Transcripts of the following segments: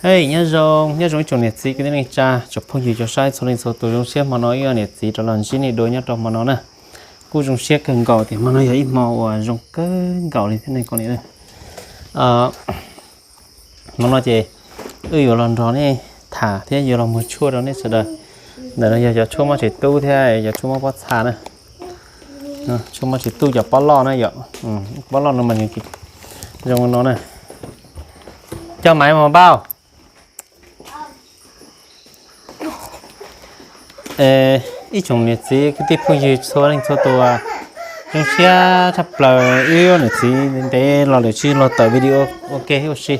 Hej, nyob zoo, nyob zoo ib tsoom niam txiv kwv tij neej tsa, tsoom phooj ywg cov saib txhua leej txhua tus. Zoo siab hmo no wb niam txiv rov los ntsib nej dua nyob rau hmo no na. Kuj zoo siab kawg nkaus tias hmo no yog ib hmo uas zoo kawg nkaus li thiab nej ko ni. Hmo no ces wb yuav los nrog nej tham thiab yuav los muag tshuaj rau nej sawv daws. Ntawm no yog cov tshuaj mob tsev tub thiab cov tshuaj mob pob txha na. Tshuaj mob tsev tub cov pob loj na yom. Pob loj no mas nws zoo no na. Cho maiv mos npauj. Ib tsoom niam txiv kwv tij phooj ywg txhua leej txhua tus, zoo siab tshaj plaws wb niam txiv ntev los lawm tsis los tawm video ua ke ua si.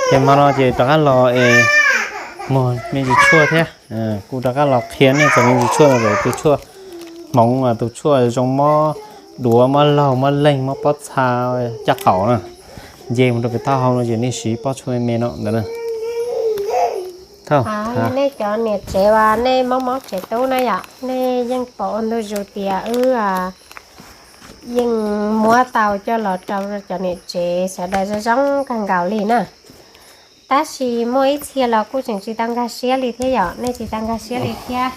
Ces hmo no ces rov qab los es muag me ntsis tshuaj thiab. Kuj rov qab los qhia nej txog me ntsis tshuaj, tus tshuaj hmoov, tus tshuaj zoo mob duav, mob laug, mob leeg, mob pob txha, caj qaum na. Nce mus rau pem taub hau no ces nej siv pob tshuaj me me no ntawd na. Nej cov niam tsev uas nej mob mob tsev tub na yom, nej yeej pom ua ntu zus tias wb yeej muab tau coj los rau cov niam tsev sawv daws zoo zoo kawg nkaus li na. Tab sis muaj ib txhia los kuj tseem tsis tau nkag siab li thiab yom, nej tsis tau nkag siab li thiab.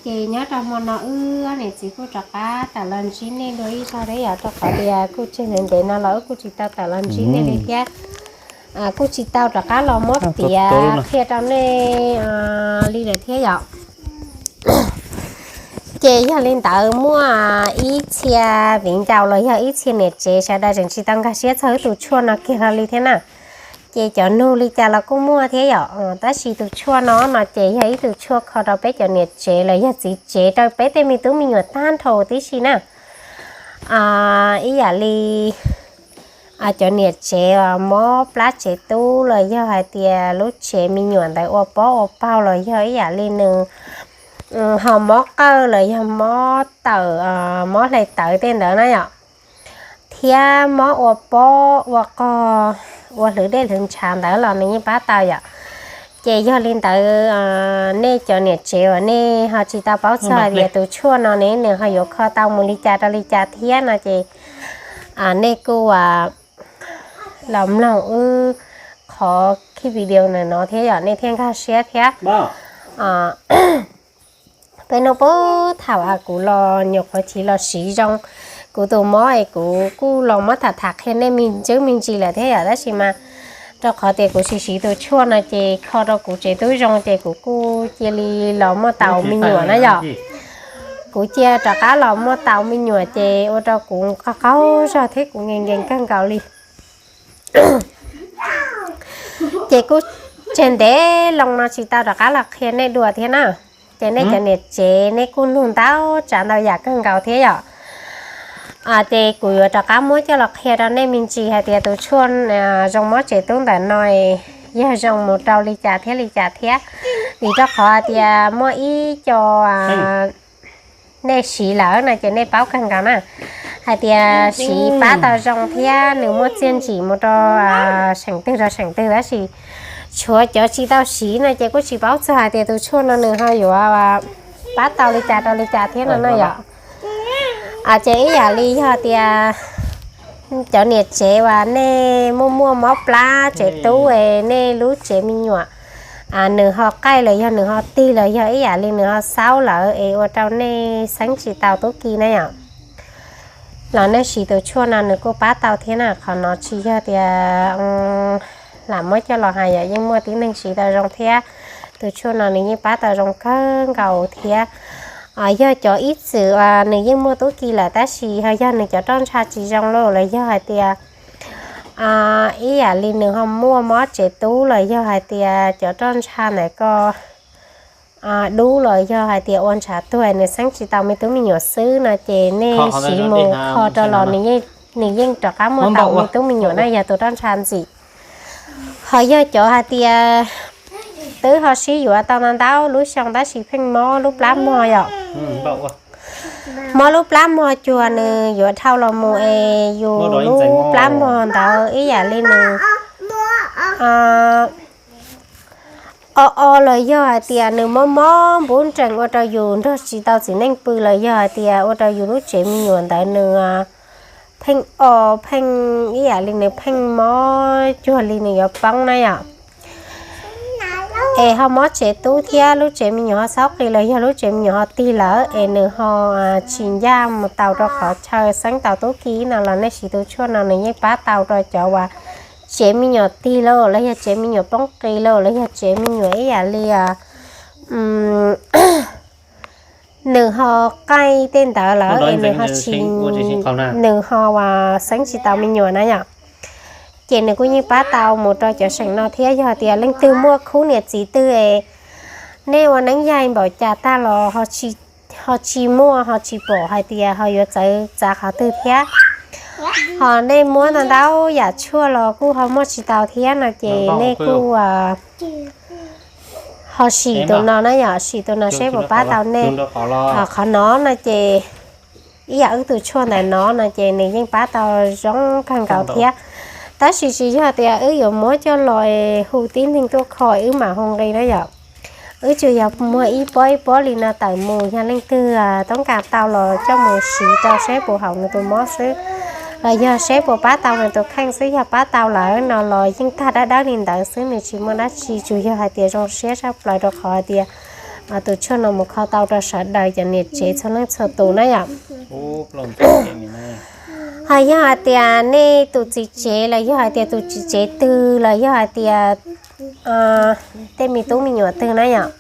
Ces nyob rau hmo no wb niam txiv kuj rov qab tawm los ntsib nej dua ib zaug thiab yom, rau qhov tias kuj tseg ntev ntev no los wb kuj tsis tau tawm los ntsib nej li thiab. Kuj tsis tau rov qab los muab piav qhia rau nej li lawm thiab yom. Ces yog li ntawd muaj ib txhia viv ncaus los yog ib txhia niam tsev sawv daws tseem tsis tau nkag siab txog wb tus tshuaj no kiag hlo li thiab na. Ces cov nug li cas los kuj muaj thiab yom, tab sis tus tshuaj no no ces yog ib tug tshuaj kho rau peb cov niam tsev los yog txiv tsev rau peb tej me tub me nyuam tag nrho tib si na. Ib yam li cov niam tsev mob plab tsev tub los yog hais tias lub tsev me nyuam ntawd ua pob ua paug los yog ib yam li nws ho mob qawj los yog mob tawm, mob hle tawv tej ntawd na yom, thiab mob ua pob ua qog, ua hlwv dej hlwv ntshav ntawd los nws yeej pab tau yom. Ces yog li ntawd nej cov niam tsev uas nej ho tsis tau paub txog hais tias tus tshuaj no ne nws ho yuav kho tau mus li cas rau li cas thiab no ces nej kuj los mloog wb qhov ki video ntawm no thiab yom, nej thiaj nkag siab thiab. Peb hnub puag thaum kuv los nyuam qhuav chiv los siv zoo kuv tus mob es kuv kuj los muab tham tham qhia nej me ntsis me ntsis lawm thiab yom, tab sis mas rau qhov tias kuv siv siv tus tshuaj no ces kho rau kuv tsev tub zoo ces kuv kuj cia li los muaj tau me nyuam na yom. Kuv cia rov qab los muaj tau me nyuam ces ua rau kuv qaug qaug zog thiab kuv nkees nkees kawg nkaus li. Ces kuj tseg ntev loo no tsis tau rov qab los qhia nej dua thiab na. Ces nej cov niam tsev nej kuj nug ntau tsav ntau yam kawg nkaus thiab yom. Ces kuv yuav rov qab muab coj los qhia rau nej me ntsis hais tias tus tshuaj zoo mob tsev tub ntawm no yog zoo mus rau li cas thiab li cas thiab. Vim rau qhov hais tias muaj ib co nej siv lawm no ces nej paub kawg nkaus na, hais tias siv pab tau zoo thiab nws muaj txiaj ntsig mus rau seem twg rau seem twg, tab sis tshuav cov tsis tau siv no ces kuj tsis paub txog hais tias tus tshuaj no nws ho yuav pab tau li cas rau li cas thiab no na yom. Ces ib yam li yog tias cov niam tsev uas nej muaj muaj mob plab tsev tub es nej lub tsev me nyuam nws ho qaij los yog nws ho tig los yog ib yam li nws ho xaub lawm es ua rau nej xeeb tsis tau tub ki na yom, los nej siv tus tshuaj no nws kuj pab tau thiab na. Qhov no tsis yog tias lam muab coj los hais yom, yeej muaj tib neeg siv tau zoo thiab. Tus tshuaj no nws yeej pab tau zoo kawg nkaus thiab. Yog cov ib txwm nws yeej muaj tub ki lawm tab sis ho yog nws cov roj ntsha tsis zoo lauj los yog hais tias ib yam li nws ho muaj mob tsev tub los yog hais tias cov roj ntsha ntawd ko dub los yog hais tias ua ntshav tuag nws xeeb tsis tau me tub me nyuam xwb no ces nej siv mus kho rau los nws yeej rov qab muaj tau me tub me nyuam na yog tus roj ntsha ntxim. Ho yog cov hais tias twb ho sib yuav tau ntau ntau lub xyoo tab sis pheej mob lub plab mog yom, mob lub plab mog cuag nws yuav dhau los mus es yus lub plab mog ntawd ib yam li nws o o los yog hais tias nws mob mob npuv nrees ua rau yus nrog tsis tau txiv neej pw los yog hais tias ua rau yus lub tsev me nyuam ntawd nws pheej o, pheej ib yam li nws pheej mob cuag li nws yuav poob na yom. Es ho mob tsev tub thiab, lub tsev me nyuam ho xaub qis los yog lub tsev me nyuam ho tig lawm es nws ho tsis ncaj mus tau rau qhov chaw xeeb tau tub ki no los nej siv tus tshuaj no nws yeej pab tau rau cov uas tsev me nyuam tig lawm los yog tsev me nyuam poob qis lawm los yog tsev me nyuam ib yam li nws ho qaij tej ntawd lawm es nws ho tsis, nws ho uas xeeb tsis tau me nyuam na yom. Ces nws kuj yeej pab tau mus rau cov seem no thiab. Yog tias leej twg muaj khub niam txiv twg es nej ua neeb yaig npaum cas tag los ho tsis muaj, ho tsis pom hais tias ho yuav txawv txav qhov twg thiab, ho nej muab ntau ntau yam tshuaj los kuj ho muaj tsis tau thiab no ces nej kuj ho sim tus no na yom, sim tus no seb puas pab tau nej. Qhov no no ces ib yam wb tus tshuaj ntawm no no ces nws yeej pab tau zoo kawg nkaus thiab. Tab sis tsis yog tias wb yuav muab coj los hu tib neeg tuaj kho wb mam hu nqi na yom. Wb tsuas yog muag ib pob ib pob li no tawm mus, yog leej twg toob kas tau los coj mus siv rau seb puas haum nws tus mob xwb, los yog seb puas pab tau nws tus kheej xwb. Yog pab tau lawm no los yeej tag dawb dawb li ntawd xwb, nws tsis muaj dab tsi, tsuas yog hais tias zoo siab tshaj plaws rau qhov hais tias tus tshuaj no mus kho tau rau sawv daws cov niam tsev txhua leej txhua tus na yom. Ho yog hais tias nej tus txiv tsev los yog hais tias tus txiv tsev twg los yog hais tias tej me tub me nyuam twg na yom,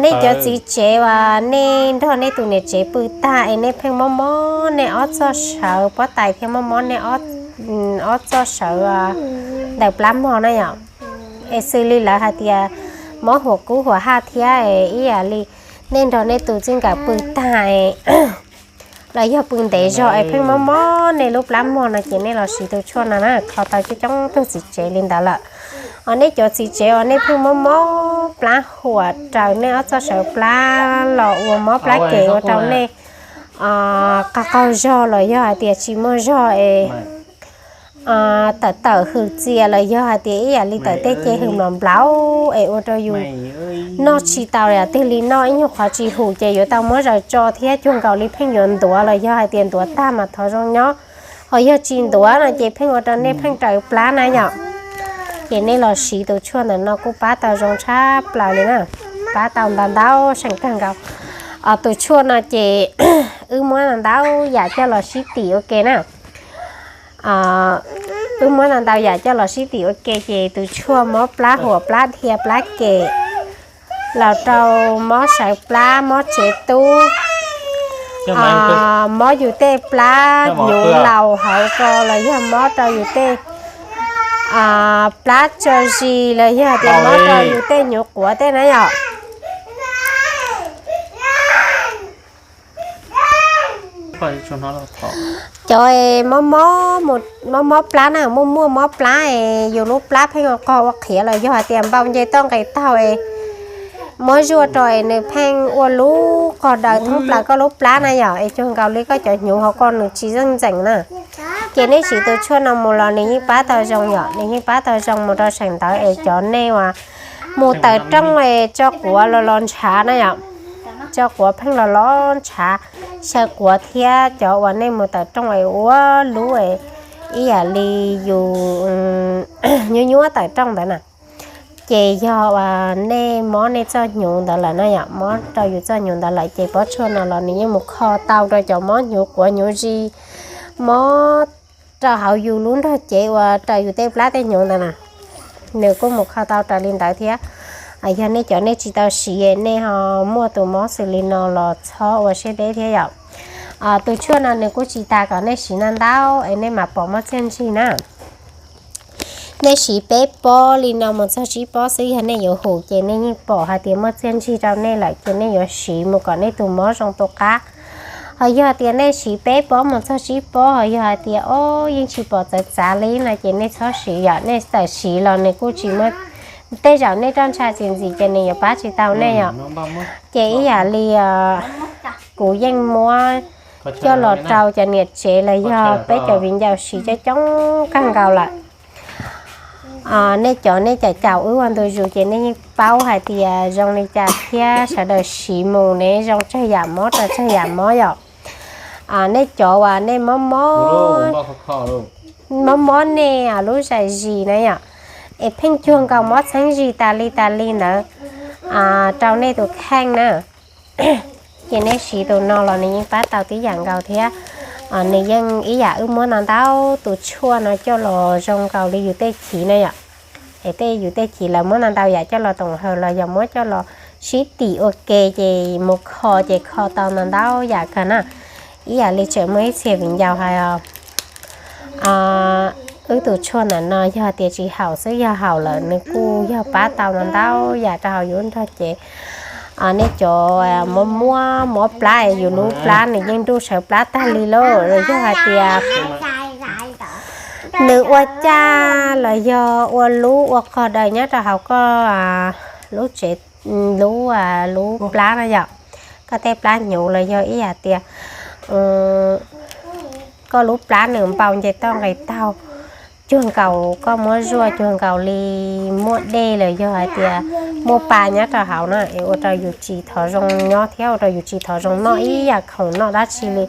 nej cov txiv tsev uas nej nrog nej tus niam tsev pw tag es nej pheej mob mob nej ob txoj sawv pob tais thiab mob mob nej ob txoj sawv ntawm plab mog na yom. Es xws li lawv hais tias mob huam kub huam haj thiab es ib yam li nej nrog nej tus txij nkawm pw tag los yog pw ntev zog es pheej mob mob nej lub plab mog no ces nej los siv tus tshuaj no na, kho tau coob coob tug txiv tsev li ntawd lawm. Ho nej cov txiv tsev uas nej pheej mob mob plab huam raws nej ob txoj sawv plab los ua mob plab kem ua rau nej qaug qaug zog los yog hais tias tsis muaj zog es tawm tawm hws txias los yog hais tias ib yam li tawm tej ce hws mlom nplaum es ua rau yus noj tsis tau yam twg li noj, ib nyuag qhov tsis hum ces yuav tau muab zaws tso thiab cuag nkaus li pheej yuav ntuav los yog hais tias ntuav tag mas thov zoo nyob. Ho yog tsis ntuav no ces pheej ua rau nej pheej raws plab na yom. Ces nej los siv tus tshuaj ntawm no kuj pab tau zoo tshaj plaws li na, pab tau ntau ntau seem kawg nkaus. Tus tshuaj no ces wb muab ntau ntau yam coj los sib tim ua ke na. Wb muab ntau ntau yam coj los sib tim ua ke ces tus tshuaj mob plab huam plab dhia plab kem los rau mob sawv plab mob tsev tub, mob yus tej plab hnyuv laus hauv ko los yog mob rau yus tej plab tso zis los yog tias mob rau yus tej hnyuv quav tej na yom. Cov mob mob plab na, muaj muaj mob plab es yus lub plab pheej ua qog ua qhiav los yog hais tias npau nce toj nqes taug es muab zuaj rau es nws pheej ua lub qog daws thoob plaws koj lub plab na yom, es cuag nkaus li koj cov hnyuv hauv ko nws tsis zeej ntxeem na. Ces nej siv tus tshuaj no mus los nws yeej pab tau zoo yom, nws yeej pab tau zoo mus rau seem ntawd es cov nej uas mus tawm rooj es tso quav los los ntshav na yom, tso quav pheej los los ntshav, xyaw quav thiab cov uas nej mus tawm rooj es ua lub es ib yam li yus nyuaj nyuaj tawm rooj ntawd na. Ces yog uas nej mob nej txoj hnyuv ntawd lawm na yom, mob rau yus txoj hnyuv ntawd lawm ces pob tshuaj no los nws yeej mus kho tau rau cov mob hnyuv quav hnyuv zis, mob rau hauv yus lub nrog cev uas rau yus tej plab tej hnyuv ntawd na. Nws kuj mus kho tau raws li ntawd thiab. Yog nej cov nej tsis tau siv nej ho muaj tus mob xws li no los txhob ua siab deb thiab yom. Tus tshuaj no nws kuj tsis tas kom nej siv ntau ntau es nej mam pom muaj txiaj ntsig na. Nej siv peb pob li no mus txog tsib pob xwb, yog nej yuav hum ces nej yeej pom hais tias muaj txiaj ntsig rau nej lawm ces nej yuav siv mus kom nej tus mob zoo tu qab. Ho yog tias nej siv peb pob mus txog tsib pob ho yog hais tias o yeej tsis pom txawv txav li no ces nej txhob siv yom, nej txawm siv los nws kuj tsis muaj, tej zaum nej roj ntsha txiv ntxim ces nws yuav pab tsis tau nej yom. Ces ib yam li kuv yeej muab coj los rau cov niam tsev los yog peb cov viv ncaus siv coob coob kawg nkaus lawm. Nej cov nej caum caum wb ua ntu zus ces nej yeej paub hais tias zoo li cas thiab sawv daws siv mus ne zoo tsawg yam mob rau tsawg yam mob yom. nej cov uas nej mob mob, mob mob nej lub zais zis na yom, es pheej cuag nkaus mob txheeb zis tas li tas li ntawd rau nej tus kheej na, ces nej siv tus no los nws yeej pab tau tib yam nkaus thiab. Nws yeej ib yam wb muab no ntau tus tshuaj no coj los zoo nkaus li yus tej chiv na yom. Es tej yus tej chiv lawv muab no ntau yam coj los toom haws los yog muab coj los sib tim ua ke ces mus kho ces kho tau no ntau yam kawg na. Ib yam li tseem muaj ib txhia viv ncaus hais os, wb tus tshuaj ntawm no yog tias tsis haum xwb, yog haum lawm nws kuj yog pab tau no ntau yam rau hauv yus nrog ces nej cov muab muab mob plab, yus lub plab nws yeej nruj sawv plab tag li lauj, los yog hais tias nws ua caj los yog ua lub ua qog daws nyob rau hauv koj lub tsev, lub, lub plab na yom, koj tej plab hnyuv los yog ib yam tias koj lub plab nws npau nce toj nqis taug, cuag nkaus koj muab zuaj cuag nkaus li muaj dej los yog hais tias muaj pa nyob rau hauv na, es ua rau yus tsis thov zoo nyob thiab ua rau yus tsis thov zoo noj ib yam khoom noj dab tsi li.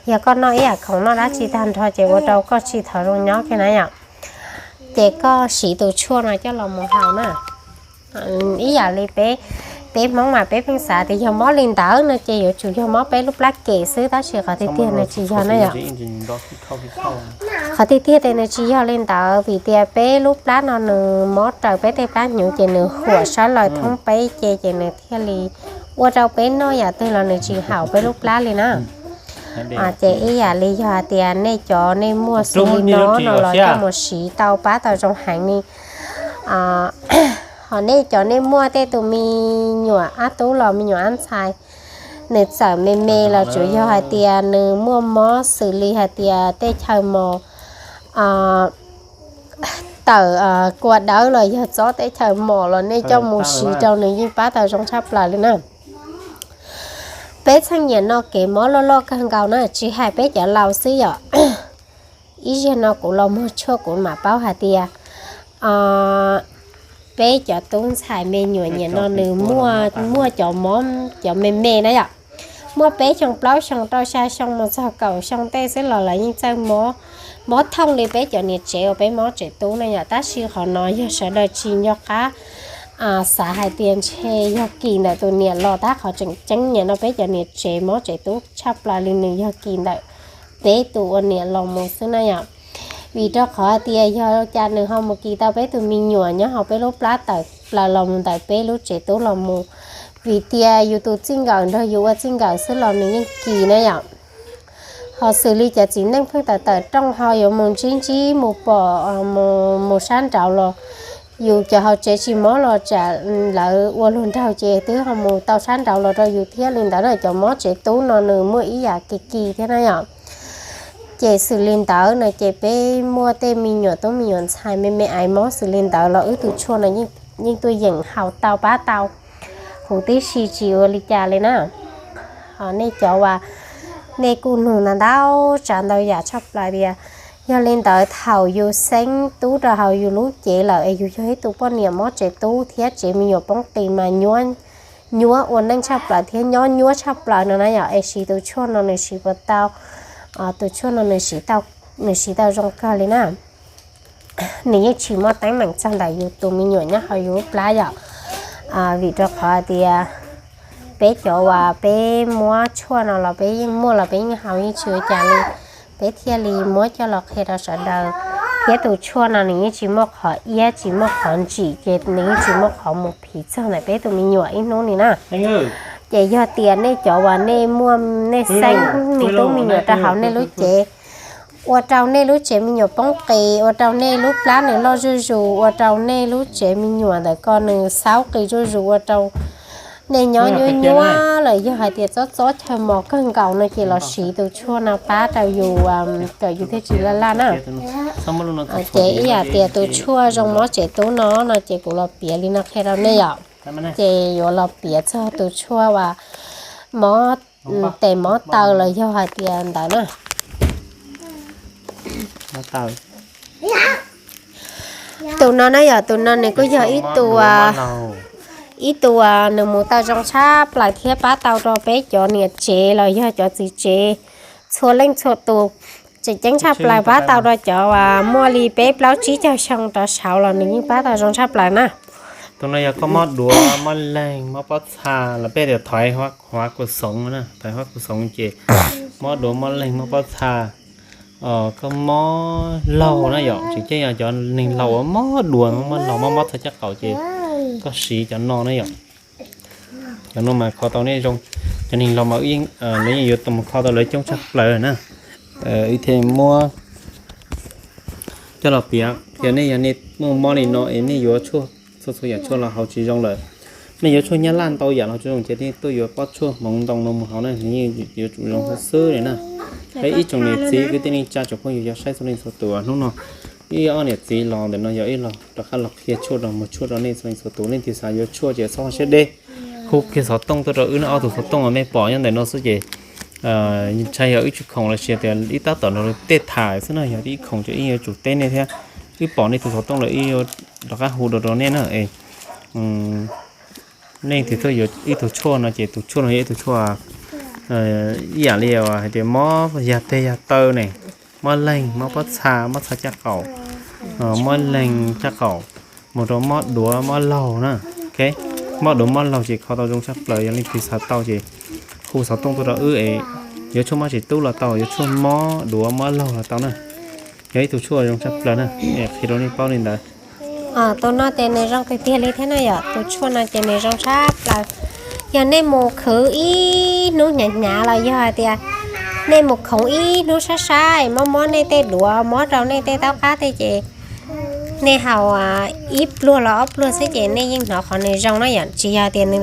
Yog koj noj ib yam khoom noj dab tsi tag nrho ces ua rau koj tsis thov zoo nyob kiag na yom. Ces koj siv tus tshuaj no coj los mus haus na. Ib yam li peb, peb Hmoob mas peb pheej xav tias yog mob li ntawd no ces yuav tsum yog mob peb lub plab kem xwb, tab sis qhov tiag tiag nws tsis yog na yom. Qhov tiag tiag tias nws tsis yog li ntawd, vim tias peb lub plab no nws mob raws peb tej plab hnyuv ces nws huam sab laws thoob peb ce ces nws thiaj li ua rau peb noj yam twg los nws tsis haum peb lub plab li na. Ces ib yam li yog hais tias nej cov nej muaj xws li no no los coj mus siv tau pab tau zoo heev li. Ho nej cov nej muaj tej tus me nyuam ab tub los me nyuam ab ntxhais, nws txawm me me los tsuas yog hais tias nws muaj mob xws li hais tias tej chaw mos tawm kua dawb los yog txob teb chaws mos los nej coj mus siv rau nws yeej pab tau zoo tshaj plaws li na. Peb txheej niam no kev mob loj loj kawg nkaus na, tsis hais peb cov laus xwb yom. Ib zaug no kuv los muag tshuaj kuv mam paub hais tias peb cov tub ntxhais me nyuam niam no nws muaj, muaj cov mob cov me me na yom. Muaj peb xyoo plaub xyoo rau xya xyoo mus txog kaum xyoo tej xwb los lawv yeej txawj mob, mob thooj li peb cov niam tsev uas peb mob tsev tub na yom. Tab sis qhov no yog sawv daws tsis nco qab xav hais tias ntshe yog kis ntawm tus niam los, tab qhov tseem ceeb niam no peb cov niam tsev mob tsev tub tshaj plaws li nws yog kis ntawm peb tus ua niam los mus xwb na yom. Vim rau qhov hais tias yog cas nws ho mus kis tau peb tus me nyuam nyob hauv peb lub plab tawm plaws los mus ntawm peb lub tsev tub los mus. Vim tias yus tus txij nkawm nrog yus ua txij nkawm xwb los nws yeej kis na yom. Ho xws li cov txiv neej pheej tawm tawm rooj ho yuav mus ntsib ntsib mus pom mus sab nraud los yus cov hauv tsev tsis mob los tsam lawv ua luag nraug ces twb ho mus tau sab nraud los rau yus thiab li ntawd na. Cov mob tsev tub no nws muaj ib yam kis kis thiab na yom. Ces xws li ntawd no ces peb muaj tej me nyuam tub me nyuam ntxhais me me aiv mob xws li ntawd los wb tus tshuaj no yeej tuaj yeem haus tau pab tau huv tib si tsis ua li cas li na. Ho nej cov uas nej kuj nug ntau ntau tsav ntau yam tshaj plaws tias, yog li ntawd thaum yus xeeb tub rau hauv yus lub cev lawm es yus yog ib tug poj niam mob tsev tub thiab tsev me nyuam poob qis mas nyuab, nyuab ua neej tshaj plaws thiab nyob nyuab tshaj plaws no na yom, es siv tus tshuaj no nws siv puas tau? Tus tshuaj no nws siv tau, nws siv tau zoo kawg li na. Nws yeej tsis muaj teeb meem txog ntawm yus tus me nyuam nyob hauv yus lub plab yom. Vim rau qhov tias peb cov uas peb muab tshuaj no los peb yeej muaj los peb yeej haus yeej tsis ua cas li, peb thiaj li muab coj los qhia rau sawv daws. Thiab tus tshuaj no nws yeej tsis muaj qhov iab tsis muaj qhov ntsim ces nws yeej tsis muaj qhov mus phiv txog ntawm peb tus me nyuam ib hnub li na. Ces yog tias nej cov uas nej muaj, nej xeeb me tub me nyuam rau hauv nej lub cev, ua rau nej lub tsev me nyuam poob qis, ua rau nej lub plab nws loj zuj zus, ua rau nej lub tsev me nyuam ntawm ko nws xaub qis zuj zus, ua rau nej nyob nyuab nyuab los yog hais tias txob txob chaw mos kawg nkaus no ces los siv tus tshuaj no pab rau yus kom yus thiaj tsis laj laj na. Ces ib yam tias tus tshuaj zoo mob tsev tub no no ces kuv los piav li no qhia rau nej yom. Ces yuav los piav txog tus tshuaj uas mob tes mob taw los yog hais tias ntawd na. Tus no na yom, tus no nws kuj yog ib tug, ib tug nws mus tau zoo tshaj plaws thiab pab tau rau peb cov niam tsev los yog cov txiv tsev txhua leej txhua tus. Tseem ceeb tshaj plaws pab tau rau cov uas muaj li peb plaub tsib caug xyoo rov saud los nws yeej pab tau zoo tshaj plaws na. Tus no yog koj mob duav, mob leeg, mob pob txha los peb tias thaiv huab kuv xoov na, thaiv huab kuv xoov ces mob duav mob leeg mob pob txha, koj mob laug na yom, tseem ceeb yog cov neeg laus uas mob duav mob laug mob mob txha caj qaum ces koj siv cov no na yom. Cov no mas kho tau nej zoo, cov neeg laus mas lawv yeej yuav mus kho tau lawv coob tshaj plaws na. Ib them muab coj los piav tias nej yog nej muaj mob li no es nej yuav tshuaj txhua txhua yam tshuaj los haus tsis zoo lawm. Nej yuav tshuaj nyab laj ntau yam los tsis zoo ces nej tuaj yuav pob tshuaj hmoov ntoo no mus haus na, nws yeej yuav tsum zoo xwb xwb li na. Peb ib tsoom niam txiv kwv tij neej tsa tsoom phooj ywg cov saib txhua leej txhua tus hnub no, ib ob niam txiv los ntawm no yog ib los rov qab los qhia tshuaj rau mus tshuaj rau nej txhua leej txhua tus. Leej twg xav yuav tshuaj ces txhob siab deb, hu kiag xov tooj tuaj rau wb na, ob tug xov tooj uas nej pom nyob ntawm no xwb ces ntshai yog wb tsis khoom los sis tias wb tab tom nrog tej tham xwb na, yog ib khoom ces wb yuav tsum teb nej thiab. Wb pom nej tus xov tooj lawm wb rov qab hu rau rau nej na. Nej twg tuaj yuav ib tug tshuaj no ces tus tshuaj no yog ib tug tshuaj ib yam li hais tias mob yag teg yag taw ne, mob leeg, mob pob txha, mob txha caj qaum, mob leeg caj qaum, mus rau mob duav mob laug na. Mob duav mob laug ces kho tau zoo tshaj plaws, yog leej twg xav tau ces hu xov tooj tuaj rau wb es yuav tshuaj mob tsis tub los tau, yuav tshuaj mob duav mob laug los tau na. Yog ib tug tshuaj zoo tshaj plaws na, qhia rau nej paub li ntawd. Tus no ces nws zoo tiag tiag li thiab na yom, tus tshuaj no ces nws zoo tshaj plaws. Yog nej mus khwv ib hnub hnyav hnyav los yog hais tias nej mus khoov ib hnub sab sab mob mob nej tej duav, mob rau nej tej taub qab tej ces nej haus ib pluag los ob pluag xwb ces nej yeej hnov qhov nws zoo na yom, tsis yog tias nws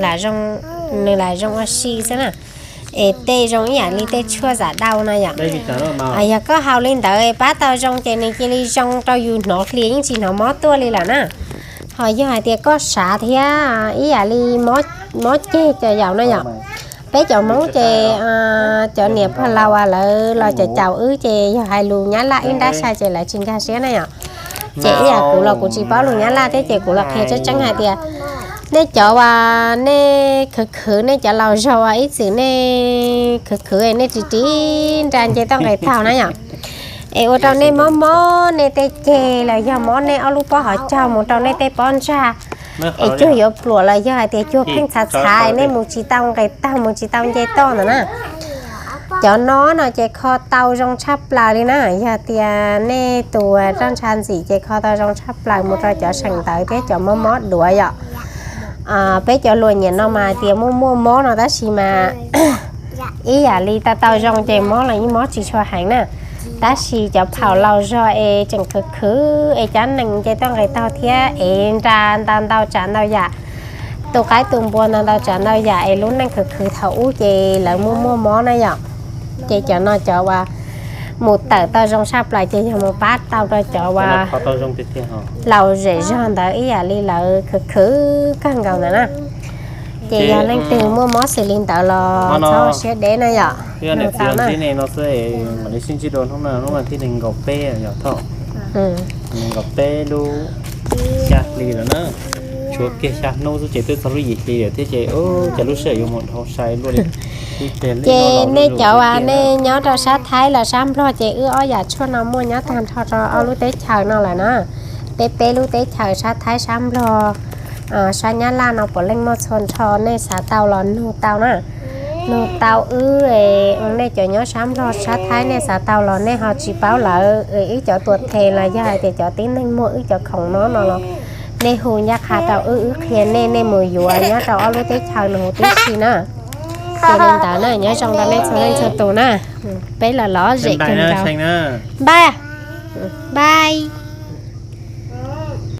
lam zoo ua si xwb na, es tej zoo ib yam li tej tshuaj zam dau no yom. Yog koj haus li ntawd pab tau zoo ces nws cia li zoo rau yus hnov hlias yeej tsis hnov mob tuaj li lawm na. Ho yog hais tias koj sav thiab ib yam li mob ceg cov yaum na yom, peb cov Hmoob ces cov niam pog laus lawv los caum caum wb ces yog hais lus nyab laj ib nrab sai ces lawv tsis nkag siab na yom. Ces ib yam kuv los kuv tsis paub lus nyab laj thiab ces kuv los qhia tseeb tseeb hais tias nej cov uas nej khwv khwv, nej cov laus zog ib txwm nej khwv khwv nej ris ris nra nce toj nqes taug na yom, es ua rau nej mob mob nej tej ceg los yog mob nej ob lub pob hauv caug mus rau nej tej pob ntsag, es cuag yuav pluam los yog hais tias cuag pheej txhav txhav nej mus tsis tau nqes taug mus tsis tau nce toj ntawd na. Cov no no ces kho tau zoo tshaj plaws li na, yog tias nej tus roj ntsha ntxim ces kho tau zoo tshaj plaws mus rau cov seem ntawv thiab cov mob mob duav yom. Peb cov luam nyiam no mas tias muaj muaj mob no tab sis mas ib yam li tau tau zoo ces mob los yeej mob tsis tshua heev na. Tab sis cov phaum laus zog es tseem khwv khwv es cab nees nce toj nqes taug thiab es nra ntau ntau tsav ntau yam, tu qaib tu npua ntau ntau tsav ntau yam es lub neej khwv khwv thaum ub ces lawv muaj muaj mob na yom. Ces cov no cov uas mus tawm tau zoo tshaj plaws ces yog mus pab tau rau cov uas laus zem zog ntawd ib yam li lawv khwv khwv kawg nkaus ntawd na. Ces yog leej twg muaj mob xws li ntawd los txhob ua siab deb na yom. Nug tau na. Mam li sib ntsib dua hnub no, hnub no thib nees nkaum peb yom, thauj nees nkaum peb lub xya hli lawm na. Tshuav kiag xya hnub xwb ces twb txog lub yim hli lawm thiab ces cas lub sij hawm yuav mus dhau sai luaj li. Ces nej cov uas nej nyob rau sab Thaib los sab Nplog ces wb ob yam tshuaj no muaj nyob tag nrho rau ob lub teb chaws no lawm na. Peb peb lub teb chaws sab Thaib sab Nplog, sab Nyab Laj no puav leej muaj txhua nrho, nej xav tau los nug tau na. Nug tau wb, nej cov nyob sab Nplog sab Thaib nej xav tau los nej ho tsis paub lawv, wb cov tuam them los yog hais tias cov tib neeg muag wb cov khoom no no los nej hu ncaj qha rau wb, wb qhia nej, nej mus yuav nyob rau ob lub teb chaws no huv tib si na. Ces li ntawd na, nyob zoo rau nej txhua leej txhua tus na. Peb los lom zem kawg nkaus. Npaj, npaj.